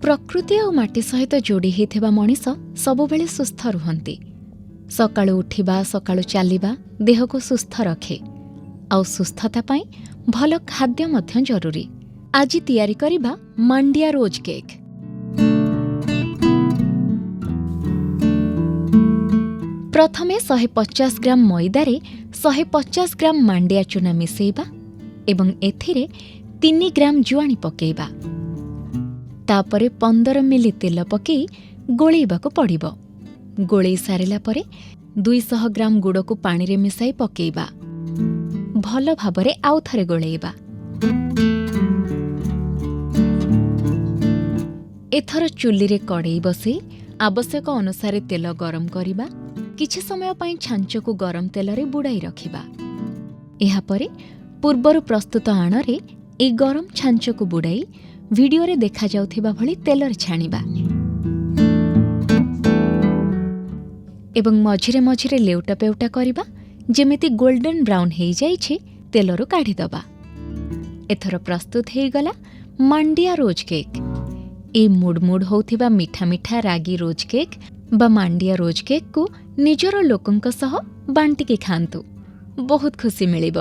ପ୍ରକୃତି ଆଉ ମାଟି ସହିତ ଯୋଡ଼ି ହେଇଥିବା ମଣିଷ ସବୁବେଳେ ସୁସ୍ଥ ରୁହନ୍ତି। ସକାଳୁ ଉଠିବା, ସକାଳୁ ଚାଲିବା ଦେହକୁ ସୁସ୍ଥ ରଖେ। ଆଉ ସୁସ୍ଥତା ପାଇଁ ଭଲ ଖାଦ୍ୟ ମଧ୍ୟ ଜରୁରୀ। ଆଜି ତିଆରି କରିବା ମାଣ୍ଡିଆ ରୋଜ୍ କେକ୍। ପ୍ରଥମେ 150 ଗ୍ରାମ ମଇଦାରେ 150 ଗ୍ରାମ ମାଣ୍ଡିଆ ଚୁନା ମିଶାଇବା ଏବଂ ଏଥିରେ 3 ଗ୍ରାମ ଜୁଆଣି ପକାଇବା। ତାପରେ 15 ମିଲି ତେଲ ପକାଇ ଗୋଳେଇବାକୁ ପଡ଼ିବ। ଗୋଳେଇ ସାରିଲା ପରେ 200 ଗ୍ରାମ ଗୁଡ଼କୁ ପାଣିରେ ମିଶାଇ ପକାଇବା। ଭଲ ଭାବରେ ଆଉ ଥରେ ଗୋଳେଇବା। ଏଥର ଚୁଲିରେ କଡ଼େଇ ବସେଇ ଆବଶ୍ୟକ ଅନୁସାରେ ତେଲ ଗରମ କରିବା। କିଛି ସମୟ ପାଇଁ ଛାଞ୍ଚକୁ ଗରମ ତେଲରେ ବୁଡ଼ାଇ ରଖିବା। ଏହାପରେ ପୂର୍ବରୁ ପ୍ରସ୍ତୁତ ଆଣରେ ଏହି ଗରମ ଛାଞ୍ଚକୁ ବୁଡ଼ାଇ ଭିଡିଓରେ ଦେଖାଯାଉଥିବା ଭଳି ତେଲରେ ଛାଣିବା ଏବଂ ମଝିରେ ମଝିରେ ଲେଉଟା ପେଉଟା କରିବା। ଯେମିତି ଗୋଲ୍ଡେନ୍ ବ୍ରାଉନ୍ ହେଇଯାଇଛି, ତେଲରୁ କାଢ଼ିଦେବା। ଏଥର ପ୍ରସ୍ତୁତ ହେଇଗଲା ମାଣ୍ଡିଆ ରୋଜ୍ କେକ୍। এই ମୁଡ଼ମୁଡ଼ ହେଉଥିବା ମିଠା ମିଠା ରାଗି ରୋଜ୍ କେକ୍ ବା ମାଣ୍ଡିଆ ରୋଜ୍ କେକ୍କୁ ନିଜର ଲୋକଙ୍କ ସହ ବାଣ୍ଟିକି ଖାଆନ୍ତୁ, ବହୁତ ଖୁସି ମିଳିବ।